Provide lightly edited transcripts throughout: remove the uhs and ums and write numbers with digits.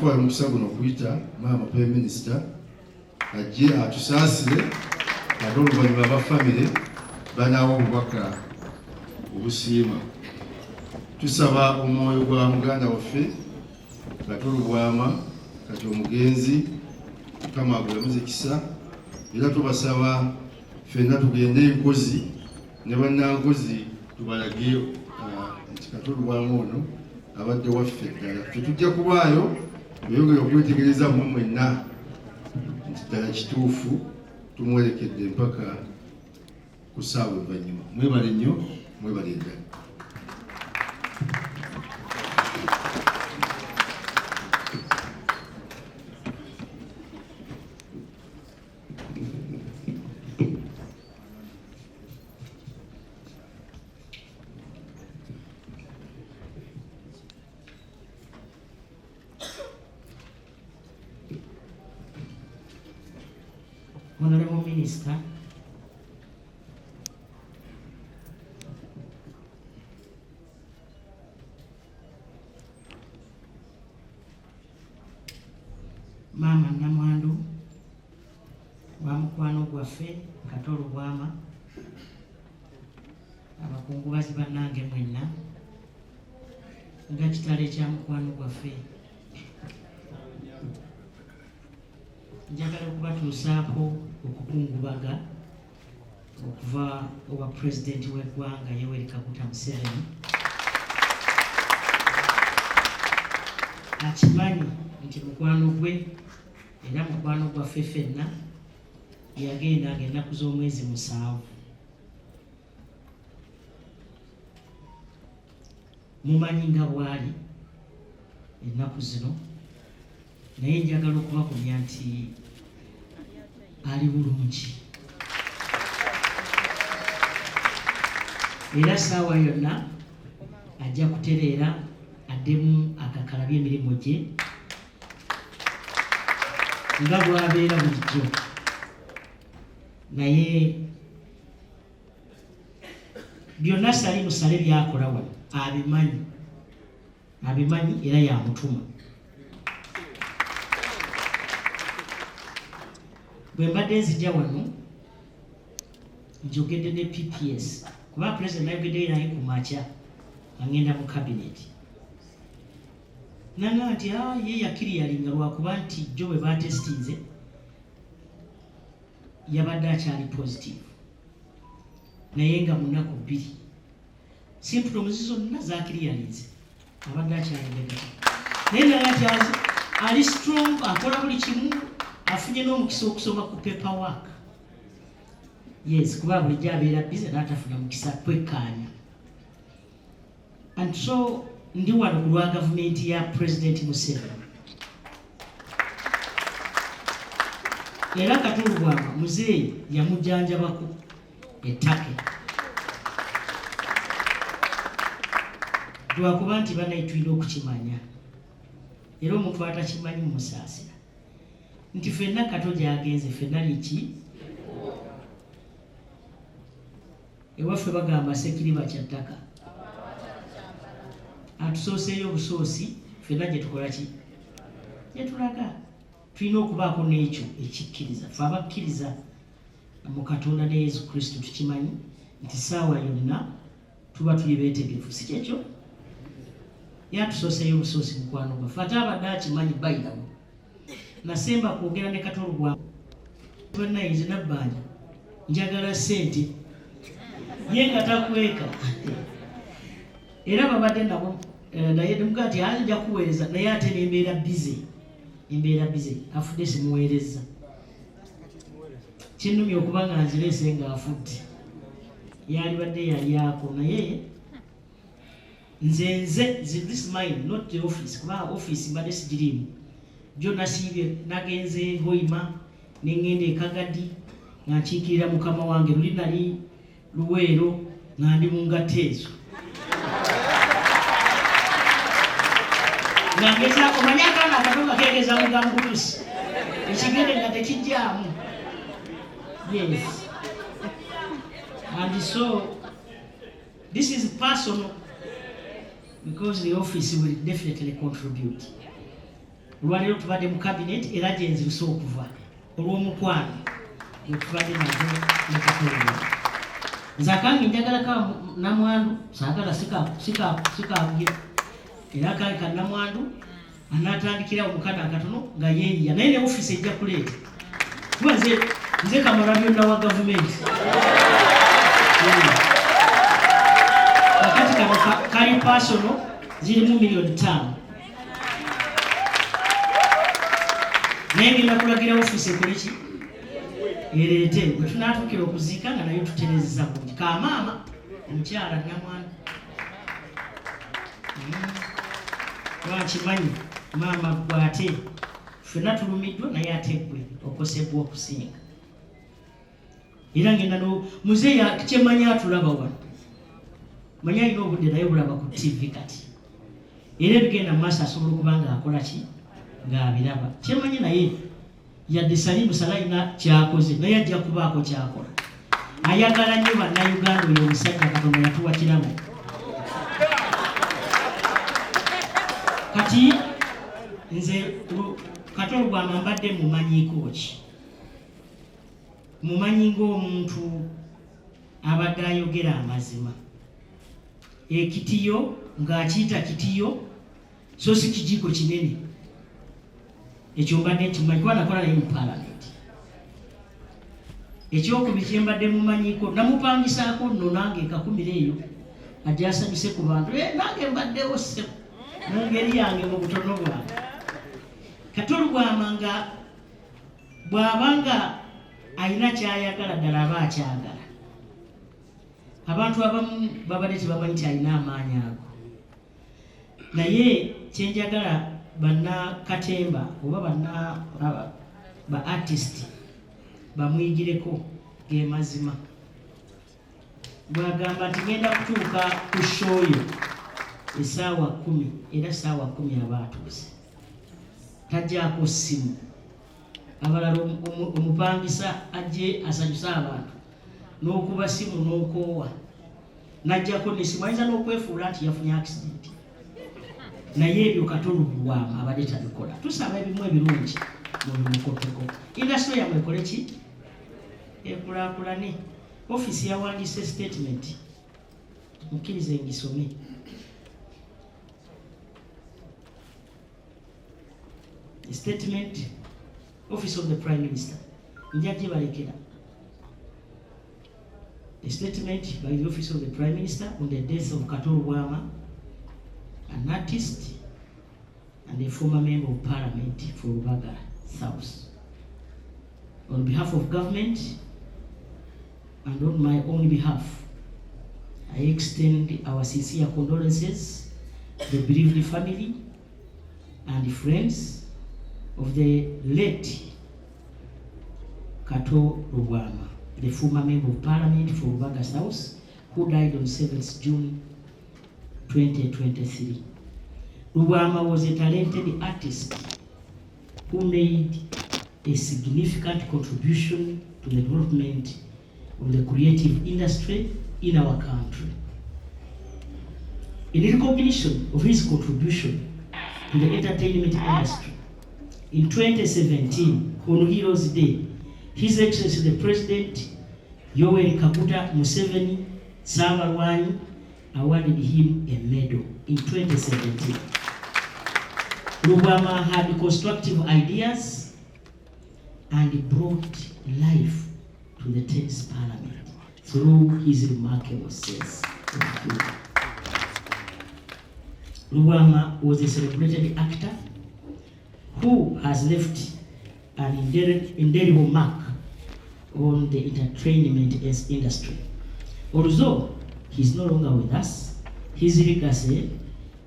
kutwala omukisa guno okuyita maama prime minister ajje atusaasire, ate oluvannyuma aba famire banaawa obubaka obusiima. Tusaba omwoyo gwa muganda waffe Kato Lubwama kati omugenzi, Mukama agulamuze kisa, era tubasaba ffenna tugende enkozi ne bannankozi tubalage nti Kato Lubwama ono abadde waffe ddala. Ffe tujja kubaayo tweyongere okwetegereza mmwe mwenna nti ddala kituufu tumwerekedde mpaka ku ssaawa envannyuma. Mwebale nnyo, mwebale ddala. Honorable Minister, Maama Namwandu wa mukwano gwaffe Kato Lubwama, abakungubazi bannange mwenna, nga kitalo ekya mukwano gwaffe, njagala okubatuusaako okukungubaga okuva owa pulezidenti w'eggwanga Yoweri Kaguta Museveni. Akimanyi nti mukwano gwe era mukwano gwaffe ffenna yagenda nga ennaku z'omwezi 7. Mumanyi nga bw'ali ennaku zino, naye njagala okubagumya nti ali bulungi era ssaawa yonna ajja kutereera addemu akakalabye emirimu gye nga bw'abeera bulijjo. Naye byonna Salim Saleh by'akola wano abimanyi, abimanyi era yamutuma. Bwe mbadde nzija wano njogedde ne PPS, kuba pulezidenti nayogeddeyo naye ku makya angenda mu kabineti, nanga nti ye yakiriyalinga lwakuba nti jjo bwe batesitinze yabadde akyali positive, naye nga mu nnaku 2 symptoms zonna zakiriyalinze abadde akyali negative, naye naye nti ali strong, akola buli kimu, afunye n'omukisa okusoma ku paperwork. Yes, kuba bulijjo abeera busy n'atafuna mukisa kwekkaanya. And so ndi wano ku lwa gavumenti ya President Museveni. Era Kato Lubwama muzeeyi yamujjanjabako ettake, lwakuba nti banaye tulina okukimanya, era omuntu atakimanyi mumusaasira nti ffenna Kato gy'agenze ffenna liki ewaffe bagamba sekiriba kya ttaka, atusooseeyo obusoosi ffenna gye tukola ki gye tulaga. Tulina okubaako n'ekyo ekikkiriza. Ffe abakkiriza mu Katonda ne Yesu Kristo tukimanyi nti ssaawa yonna tuba tuli beetegefu, si kyekyo? Yatusooseeyo obusoosi mukwano gwaffe, ate abadde akimanyi bayirawo. Nasemba kwogera ne Kato Lubwama, bannaye nze Nabbanja njagala ssente, ye nga takweka, era babadde nabo naye nemugaa nti nja kuweereza, naye ate nembeera busy, embeera busy, afudde simuweereza. Kinnumye okuba nga nzireese ng'afudde, yalibadde yalyako, naye nze nze this mine not the office, kuba office mbadde sigiriimu. Jo nasiibye nagenze Hoima ne ŋŋenda e Kagadi nga nkiikirira mukama wange, luli nali Luweero nga ndi mu ngatto ezo nga ngezaako, omanyi akaana akato nga keegeza mu gambutusi ekigere nga tekijjaamu. Yes, and so this is personal because the office will definitely contribute. Olwaleero tubadde mu cabinet era gye nziruse okuva olw'omukwano gwe tubadde nagwo ne Kato Lubwama. Nze akange njagala ka namwandu, saagala sikakugira era akange ka namwandu anaatandikira omukana akatono nga yeeyiya, naye ne ofiisi ejja kuleeta kuba nze kamala byonna wa gavumenti. Kakati kano kali personal, zirimu 5 million, naye ngenda kulagira ofiisi ekole ki, ereete bwe tunaatuukira okuziika nga nayo tuterezeza bulungi. Kamaama omukyala namwana lwakimanyi maama gwe, ate ffenna tulumiddwa, naye ate gwe okosebwa okusinga. Era ngenda no muzeeyi kyemanyi atulaba wano, manyi alina obudde naye bulaba ku TV kati, era ebigenda mu maaso asobola okuba nga akola ki, ng'abiraba. Kyemanyi naye yadde Salimu Sala alina kyakoze, naye ajja kubaako kyakola. Ayagala nnyo Bannayuganda. Oyo omusajja Katonda yatuwa kirabo. Kati nze Kato Lubwama mbadde mumanyiiko ki? Mumanyi ng'omuntu abadde ayogera amazima, ekitiyo ng'akiyita kitiyo so si kijiiko kinene. Ekyo mbadde nkimanyi kuba nakola naye mu paalamenti. Ekyokubiri kyembadde mumanyiiko, namupangisaako nno nange nkakumira eyo ajja asanyuse ku bantu. Nange mbaddewo ssebo mu ngeri yange mu butono bwange. Kato Lubwama nga bw'aba nga alina kyayagala ddala aba akyagala. Abantu abamu babadde tebamanyi nti alina amaanyi ago, naye kyenjagala banna katemba oba banna ba artist bamuyigireko ge mazima. Bwagamba nti ngenda kutuuka ku show yo esaawa 10, era saawa 10 aba atuuse, tajjaako ssimu. Abalala omupangisa ajje asanyuse abantu n'okuba simu n'okoowa n'ajjako nesimu, ayinza n'okwefuula nti yafunye accident, naye ebyo Kato Lubwama abadde tabikola. Tusaba ebimu ebirungi mu bimukopeko, industry yamwe ekole ki, ekulaakulane. Ofiisi yawandiise statement, mukkirize ngisome. The statement, Office of the Prime Minister, nja gibalekera. A statement by the Office of the Prime Minister on the death of Kato Lubwama, an artist and a former member of parliament for Rubaga South. On behalf of government and on my own behalf, I extend our sincere condolences to the bereaved family and friends of the late Kato Lubwama, the former member of parliament for Rubaga South, who died on 7th June 2023. Lubwama was a talented artist who made a significant contribution to the development of the creative industry in our country. In recognition of his contribution to the entertainment industry, in 2017, on Heroes Day, His Excellency the President Yoweri Kaguta Museveni Ssabalwanyi awarded him a medal in 2017. Lubwama had constructive ideas and brought life to the 10th Parliament through his remarkable sense of humor. Lubwama was a celebrated actor who has left an indelible mark on the entertainment industry. Although he's no longer with us, his legacy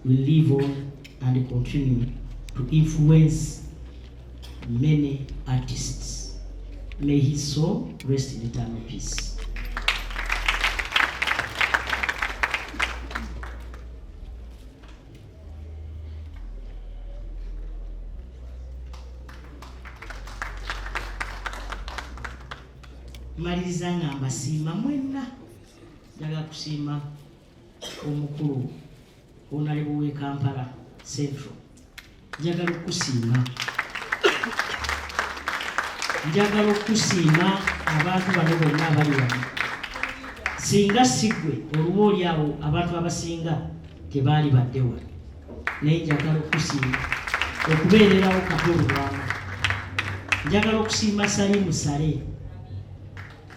will live on and continue to influence many artists. May his soul rest in eternal peace. Maliriza nga mbasiima mwenna. Njagala kusiima omukulu Honorable w'e Kampala Central. Njagala okukusiima, njagala okukusiima abantu bano bonna abali wano. Singa siggwe oluba oli awo abantu abasinga tebaali badde wano, naye njagala okukusiima okubeererawo Kato Lubwama. Njagala okusiima Salimu Sale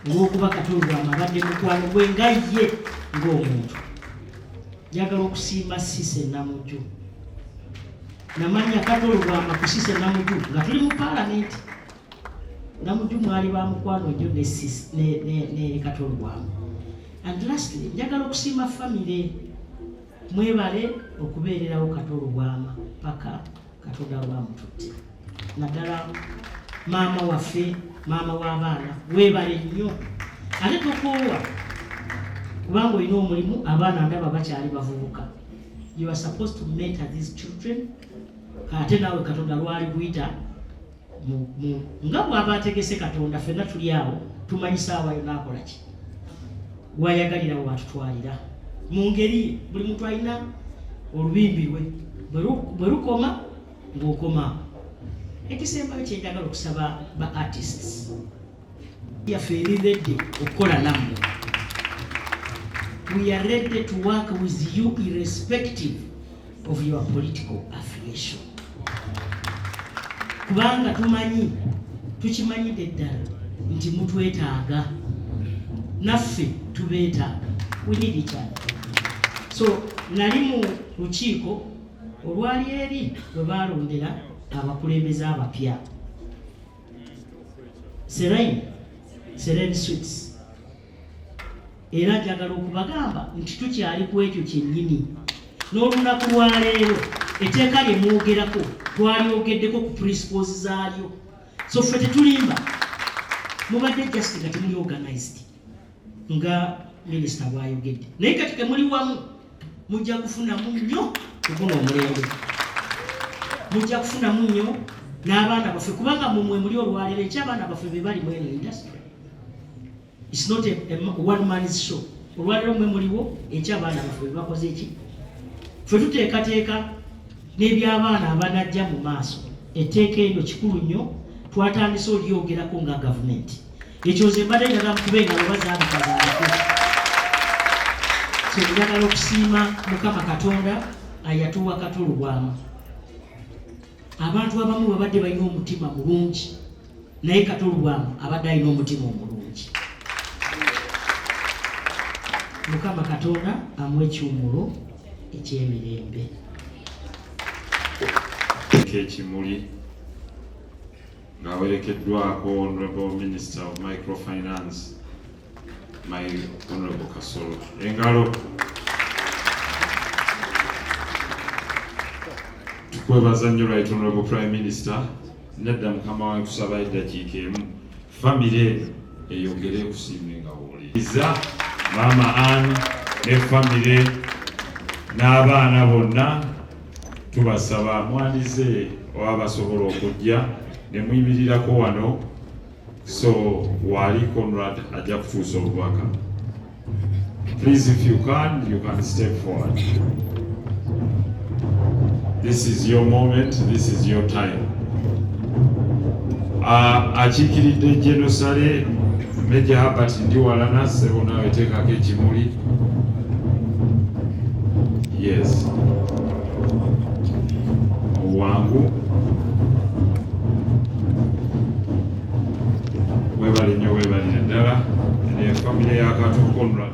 olw'okuba Kato Lubwama abadde mukwano gwe nga ye ng'omuntu. Njagala okusiima Cissy Namujju. Namanya Kato Lubwama ku Cissy Namujju nga tuli mu paalamenti. Namujju mwali ba mukwano nnyo ne Kato Lubwama. And lastly, njagala okusiima famire. Mwebale okubeererawo Kato Lubwama paka Katonda lwamututte. Naddala maama waffe, maama w'abaana, weebale nnyo. Ate tokoowa kubanga olina omulimu, abaana ndaba bakyali bavubuka. You are supposed to mentor these children. Ate naawe Katonda lwali kuyita nga bw'aba ategese Katonda, ffenna tuli awo tumanyi saawa yonna akola ki wayagalira watutwalira mu ngeri ye. Buli muntu alina olubimbi lwe, bwe lukoma ng'okoma. Ekisembayo kye njagala okusaba ba artists yaffe eri ready okukola nammwe. We are ready to work with you irrespective of your political affiliation, kubanga tumanyi, tukimanyidde ddala nti mutwetaaga, naffe tubeetaaga. We need each other. So nali mu lukiiko olwali eri bwe balondera abakulembeze abapya Serene Suites, era njagala okubagamba nti tukyali ku ekyo kyennyini n'olunaku lwaleero. Etteeka lye mwogerako twalyogeddeko ku principles zaalyo, so ffe tetulimba. Mubadde just nga temuli organized nga minisita bw'ayogedde, naye kati temuli wamu, mujja kufunamu nnyo kuguno omulembe, mujja kufunamu nnyo n'abaana baffe, kubanga mumwe muli olwaleero ekyabaana baffe be bali mu eno industry. It's not a one man's show. Olwaleero mwe muliwo, ekyabaana baffe be bakoze eki. Ffe tuteekateeka n'ebyabaana abanajja mu maaso. Etteeka eryo kikulu nnyo, twatandise olyogerako nga gavumenti. Ekyo nze mbadde njagala mukube engalo bazaabikazaalako. So njagala okusiima Mukama Katonda ayatuwa Kato Lubwama. Abantu abamu babadde balina omutima mulungi, naye Kato Lubwama abadde alina omutima omulungi. Mukama Katonda amuwe ekiwummulo eky'emirembe. Ekimuli ng'awerekeddwako Honorable Minister of Microfinance, my Honorable Kasolo. Engalo. Tukwebaza nnyo Right Honorable Prime Minister. Nedda mukama wange, tusaba eddakiika emu famire eno eyogere ekusiime nga wooli. Maama Ann ne famire n'abaana bonna tubasaba mwanize oba basobola okujja ne muyimirirako wano. So waali Conrad ajja kutuusa obubaka. Please, if you can, you can step forward. This is your moment, this is your time. Akiikiridde General Saleh, Major Herbert Ndiwalana, ssebo naawe teekako ekimuli. Yes. Obwangu. Weebale nnyo, weebalire ddala. Ne famire ya Kato Conrad.